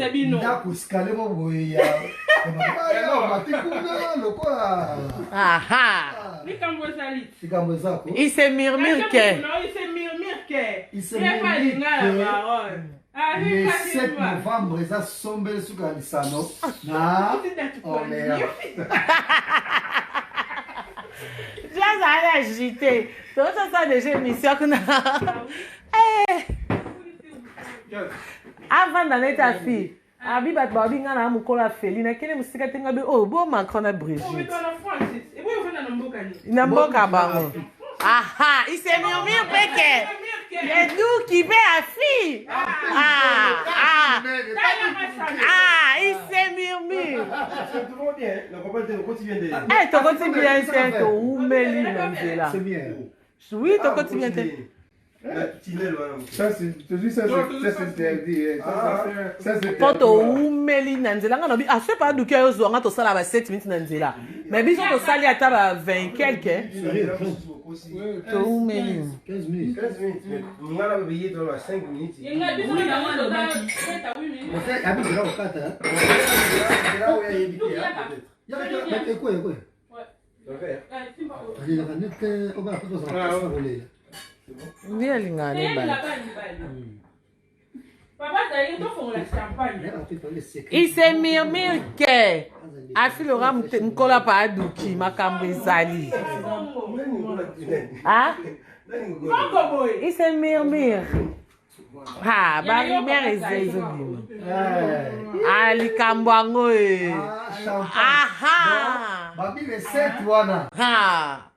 Nayebisa bino. Ndako escalier moko boye ya mati kuna lokola. Aha. Likambo ezali. Likambo eza ko. Il se murmure que. Il se murmure que. Il se murmure que. Le 7 novembre eza sombele suka ya lisano na Orléans. Jazz azali agité. Tozosala déjà émission kuna. Avanda neti afi. Abi bato babi nga na mokolo ya Feli nakende mosika te nga bi oyo bo Macron na Brigitte. Na mboka bango. Aha, il se murmure pe que Eduki pe afi. Ah, ah. Ah, il se murmure. Eh, tokoti bien te, toumeli na nzela. Oui, tokoti bien te. Mpo toumeli na nzela nga nabi afe pa aduki ayo zwa nga tosala ba 7 minutes na nzela mais biso tosali ata ba 20 quelque toumeli. Nde alingaka ne bato. Il se murmure que afilora nkola pa aduki makambo ezali. Ah? Il se murmure. Ha, ba rumeur eza ezobima. Ah, likambo yango e. Aha. Babi le 7 wana. Ha.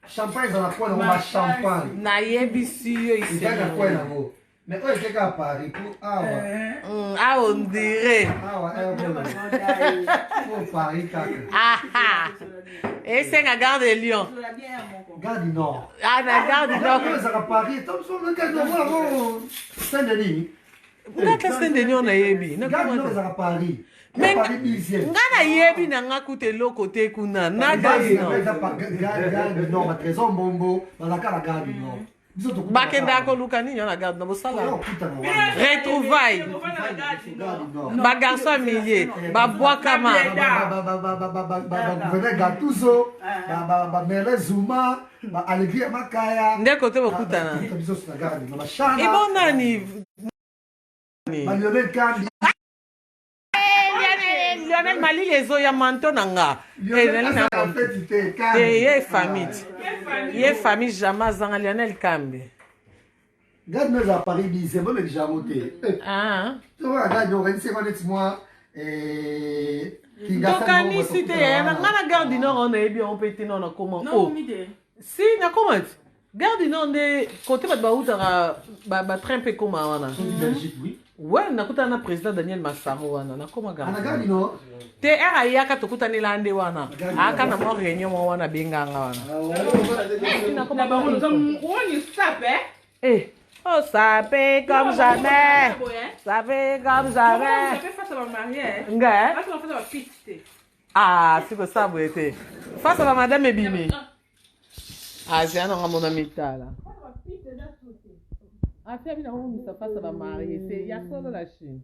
Champagne ezala kwa nango ba champagne. Nayebisi yo. Eza na kwa nango. Mais oyo ezalaki à Paris po awa. Awa on dirait. Awa po Paris kaka. Aha. Esenga gare de Lyon. Gare du Nord. Ah, na gare du Nord. Oyo ezalaka Paris. Saint-Denis. Ngata Saint-Denis on nayebi. Gare du Nord ezalaka Paris. Mais nga nayebi na nga kuta eloko te kuna na gare du Nord. Gare du Nord, ba Trésor Mbombo, bazalaka na gare du Nord. Bakendaka koluka nini wana garde na bosala retrouvaille bagarçon ya milie babwakama. Bagouverneur Gatuzo, bamerle Zuma, baalegri Makaya. Nde kote bokutana ebo nani? Balionel Kambi. Lionel malili ezoya manto na nga. Ye famille, ye famille jamais azanga Lionel Kambi. Gade no eza Paris bise bolekisa yango te. Gade okanisi yango neti mwa. Tokanisi te yaya na nga na gare du Nord oyo nayebi yango mpe te nao nakoma o si nakoma ti gare du Nord nde kote bato bautaka batrain mpe ekoma wana. We nakutana na président Daniel Masaro wana nakoma gare te ere ayaka tokutanela nde wana ayaka na mwa réunion mwa wana abenganga wana. Eh, oh, ça paie comme jamais. Ça paie comme jamais. Nga? Ah, siko sa boye te. Face à ba madame ebimi. Ah, c'est un mona mitala. Ah, c'est bien on misa face à ba marié, c'est ya solo la Chine.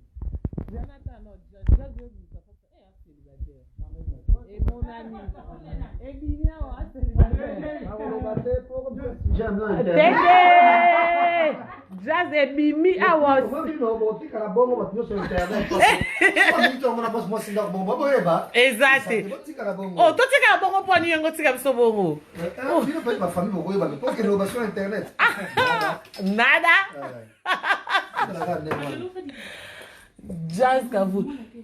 Jonathan non, Jazz misa face eh célibataire. Et mon ami. Ebimi awa célibataire. Tete! Jazz ebimi awa. Eza te. Oh, totikala bongo mpo ani yango tika biso bongo. Nada. Jazz Kavu.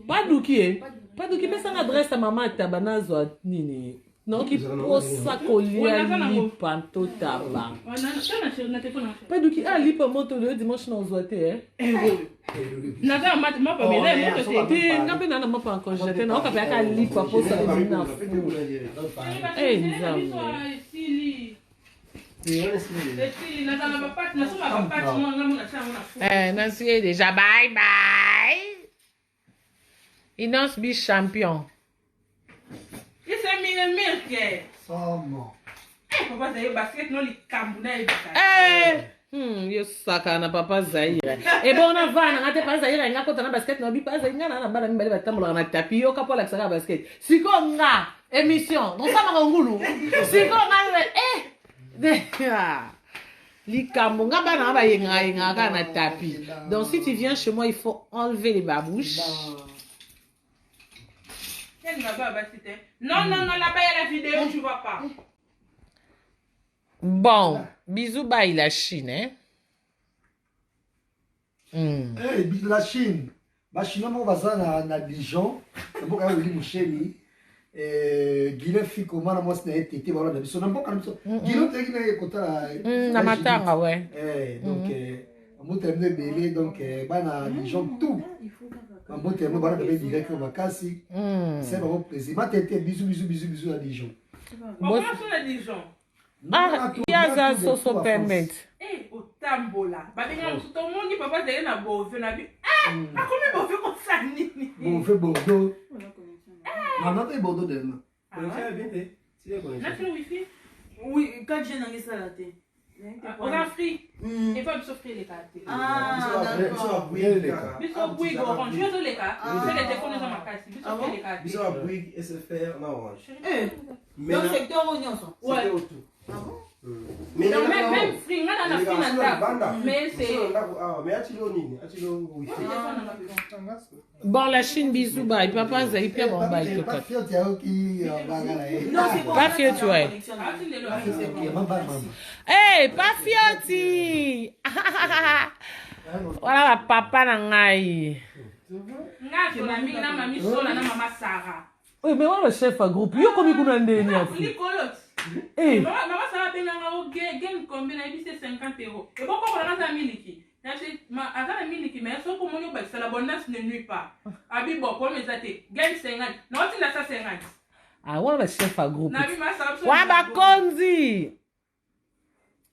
Paduki eh. Paduki pesanga adresse ya mama Taba nazwa nini? Naoki posa kolia lipa nto taba. Paduki ah lipa moto lelo dimanche na ozwa te eh. Te nga mpe na na mapa en congélateur naoka mpe aka lipa posa ezali na fu. Eh Nzambe. Eh, Nancy déjà bye bye. Inonce bi champion. Eh, Yo saka na papa Zaire. E bon na vana nga te papa Zaire nga kota na basket na bi papa Zaire nga na bana mibale batambolaka na tapis yoka po alakisaka basket. Siko nga émission. Tosala ngulu. Siko nga eh likambo nga bana nga bayengaka yengaka kaka na tapis. Donc si tu viens chez moi, il faut enlever les babouches. Non, non, non, là-bas, il y a la vidéo, tu vois pas. Bon, bisous, bye la Chine, hein. Hey, la Chine. Ba Chinois moko baza na Dijon, na mboka ya Willy Musheni. Guilin Fiko mwana mwasi na ye tete balanda biso na mboka na biso. Guilin toyeki na ye kotala na matanga ouais. Donc bambote ya bino ebele, donc bana Dijon tout. Bambote ya bino balanda be direct makasi. C'est vraiment plaisir. Ma tete, bisous bisous bisous bisous à Dijon. Bonjour na Dijon. Ah, yaza soso pembe. Eh, otambola. Babenga mosusu tomoni papa azali na bove na bi. Ah, akomi bove kosala nini? Bove Bordeaux. Non, non, Bordeaux demain. Ah ouais? Natuna wifi? Oui, 4G nangi sala te. Oza free. Epa biso free eleka te. Ah, d'accord. Biso Bouygues Orange, yo ozoleka. Biso le téléphone eza makasi. Biso free eleka te. Biso ba Bouygues SFR na Orange. Eh. Mais Donc secteur oyo nyonso. Ouais. Ah bon? Mais Donc, même free, nga na free na ndako. Mais c'est mais atilo nini? Atilo wifi. Bon, la Chine, bisous, bye. Papa, Zaï, Pierre, bon, bye. Pas fier, tu as qui Non, c'est bon. Pas fier, tu es. Hey, pas fier, Voilà, papa, na ngai. Nga sola mingi na mami sola na mama Sarah. Oui, mais voilà le chef à groupe. Yo komi kuna ndeni afi. Likolo. Eh. Mama Sarah benganga o game combien na yebisi 50 euros. E boko kona na miliki. Aza na miliki mais soki omoni obakisa l'abondance ne nuit pas. Abi bon problème eza te. Gagne 50. Na otinda 150. Ah, voilà le chef à groupe. Na bi ma Sarah. Wa bakonzi.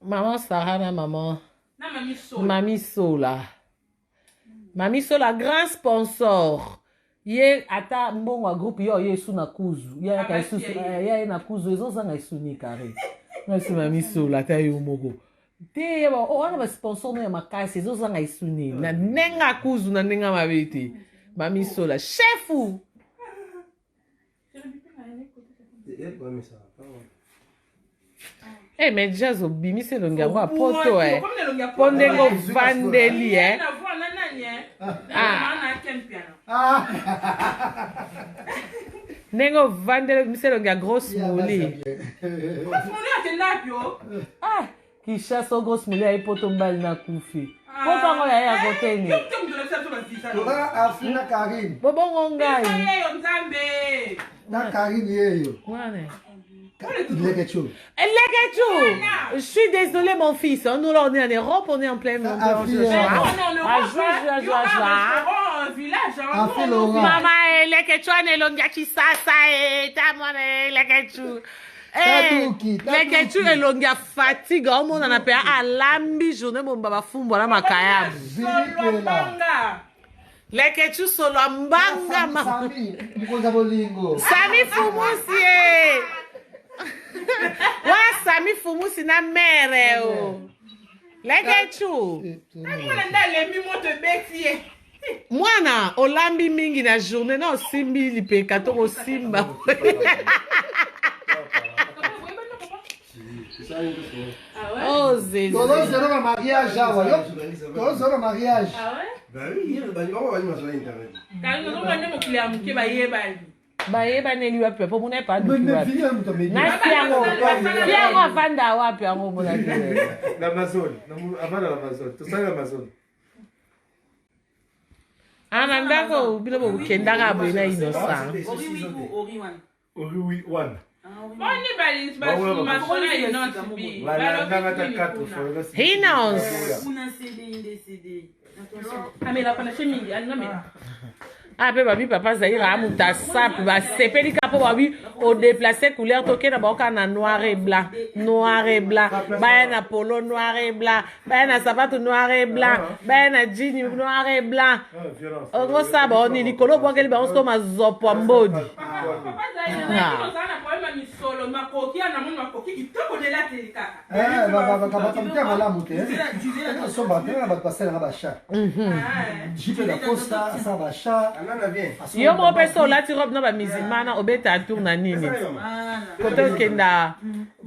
Maman Sarah na maman. Na mami Sola. Mami Sola. Mami Sola grand sponsor. Ye ata mbongo ya groupe yo ye esu na kuzu. Ye aka esu ye na kuzu ezozanga esu ni carré. Merci Mami Sola ata yo moko. Te ye ba wana ba sponsor no ya makasi ezozanga esu ni na nenga kuzu na nenga mabe te. Mami Sola chefu. Eh mais jazz obimisi elongi yango ya poto eh. Po ndenge ovandeli eh. Ah. Ndenge ovandeli obimisi elongi ya grosse mouli. Ah, Kinshasa grosse mouli aye poto mbali na kufi. Poto yango ya ya koteni. Toza na Karine. Bobongo ngai. Na Karine yeyo. Wana. Leketchou. Leketchou. Je suis désolée mon fils. Nous là on est en Europe, on est en pleine. Maman Leketchou elongi ya kisasa e ta mwana Leketchou. Leketchou elongi ya fatigue omonana mpe alambi journée bomba bafumbwa na makayabu. Leketchou solo mbanga Sami Fumusi e. Wa Sami Fumusi na mere o. Leketchou. Mwana olambi mingi na journée na osimbi lipeka to kosimba. Oh zézé. Tozozela na mariage awa. Tozozela na mariage. Ah ouais? Bah oui, bango bali masolo internet. Kasi ozomona nde mokili ya moke bayebani. Bayebaneli wapi po mona epa aduki wapi. Na yango. Yango afanda wapi yango mona te. Na Amazon, avanda na Amazon. Tosali na Amazon. Ah na ndako bino bokendaka boye na innocent. Ori wi Ori wi one. Boni bali masolo bi. He knows. Kuna CD inde CD. Amela pana che mingi, alinga mela. Ah mpe babi papa Zaire amuta sape basepeli ka mpo babi odeplace couleur tokenda baoka na noir et blanc, noir et blanc, baya na polo noir et blanc, baya na sapatu noir et blanc, baya na jean noir et blanc. Okosala baoni likolo obwakeli bango siko mazopo ya mbodi. Papa Zaire, na ozala na problème ya misolo, makoki ya namoni makoki kitoko. elateli kaka. Bato mpe ya malamu te asomba te na bato basalaka bacha jipe na costa asala bacha. Yo moko mpe so olati robe na bamusulmana, obeta tour na nini kote okenda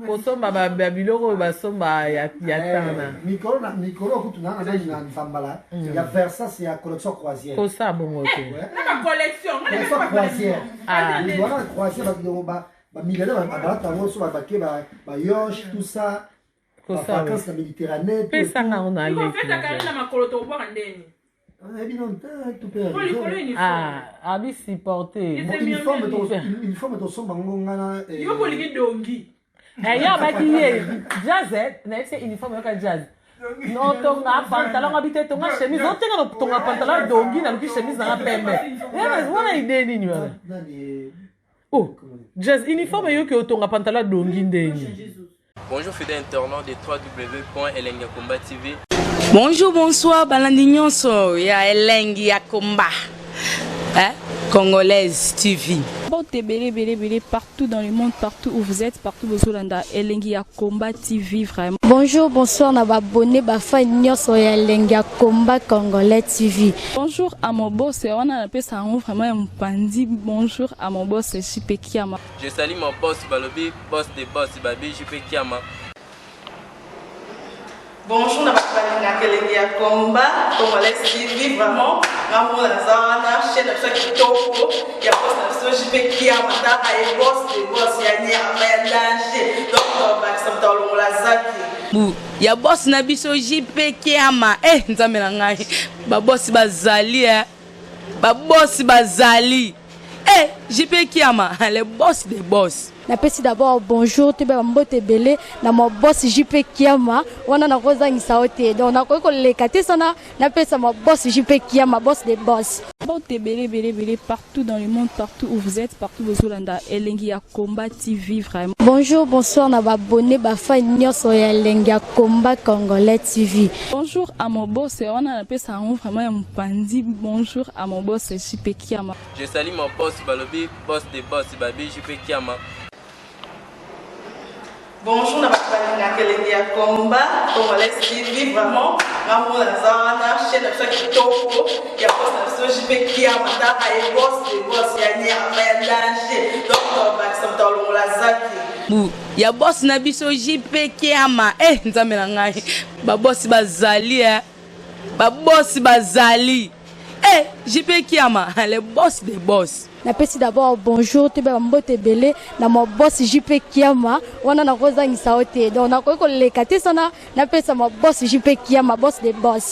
kosomba babiloko oyo basomba ya tana. Mikolo na mikolo kutu na nani na nzambala ya Versace ya collection croisière. Kosala bongo te. Na ba collection. Collection croisière. Ah. Wana croisière, bamilliardaire balata yango so bake bayacht, tout ça, bavacances na Méditerranée. Pesanga ngo na Aleki na makolo, tobwaka ndeni. Ebi non te tupe. Abi supporte. Uniforme tosomba ngo ngana. Yo kolingi dongi. Yo abaki ye jazz, nayebi se uniforme yoka jazz notonga pantalon, abi te tonga chemise, otenga notonga pantalon dongi, naluki chemise nanga pembe wana. Idée nini wana? Oh, jazz uniforme eyoki otonga pantalon dongi ndeni. Bonjour fidèles internautes de www.elengakomba TV. Bonjour, bonsoir, balandi nyonso ya Elengi ya Komba, hein? Congolaise TV. Porte ebele ebele ebele partout dans le monde, partout où vous êtes, partout bozolanda Elengi ya Combat TV vraiment. Bonjour, bonsoir na baabonnés, bafans nyonso ya Elengi ya Combat Congolais TV. Bonjour à mon boss, wana napesa yango vraiment ya mopandi. Bonjour à mon boss JP Kiama. Je salue mon boss Balobi, boss des boss, Babi JP Kiama. Bonjour na bato balingaka Elengi ya Combat Congolais TV vraiment. Ngamona naza wana, chaîne na biso ya kitoko ya boss na biso JP Kiama, taka ye boss de boss ya nyama ya danger, donc tobakisa moto alongola zaki. Bu ya boss na biso JP Kiama. Eh, nzambe na ngai, babosi bazali, eh. Babosi bazali. Eh, JP Kiama, le boss des boss. Napesi d'abord bonjour, toyeba bambote ebele na ma boss JP Kiama. Wana nakozangisa yo te, donc nakoki koleka te sana napesa ma boss JP Kiama, boss de boss. Porte ebele ebele ebele partout dans le monde, partout où vous êtes, partout bozolanda Elengi ya Combat TV vraiment. Bonjour, bonsoir na baabonnés, bafans nyonso ya Elengi ya Combat Congolais TV. Bonjour à mon boss, wana napesa yango vraiment ya mopandi. Bonjour à mon boss JP Kiama. Je salue mon boss Balobi, boss des boss, Babi JP Kiama. Bonjour na bato balingaka Elengi ya Combat Congolais TV vraiment. Ngamona naza wana, chaîne na biso ya kitoko ya boss na biso JP Kiama, taka ye boss de boss ya nyama ya danger, donc tobakisa moto alongola zaki. Bu ya boss na biso JP Kiama. Eh, nzambe na ngai, babosi bazali, eh. Babosi bazali. Eh, JP Kiama, le boss des boss. Napesi d'abord bonjour, toyeba bambote ebele na ma boss JP Kiama. Wana nakozangisa yo te, donc nakoki koleka te sana napesa ma boss JP Kiama, boss de boss.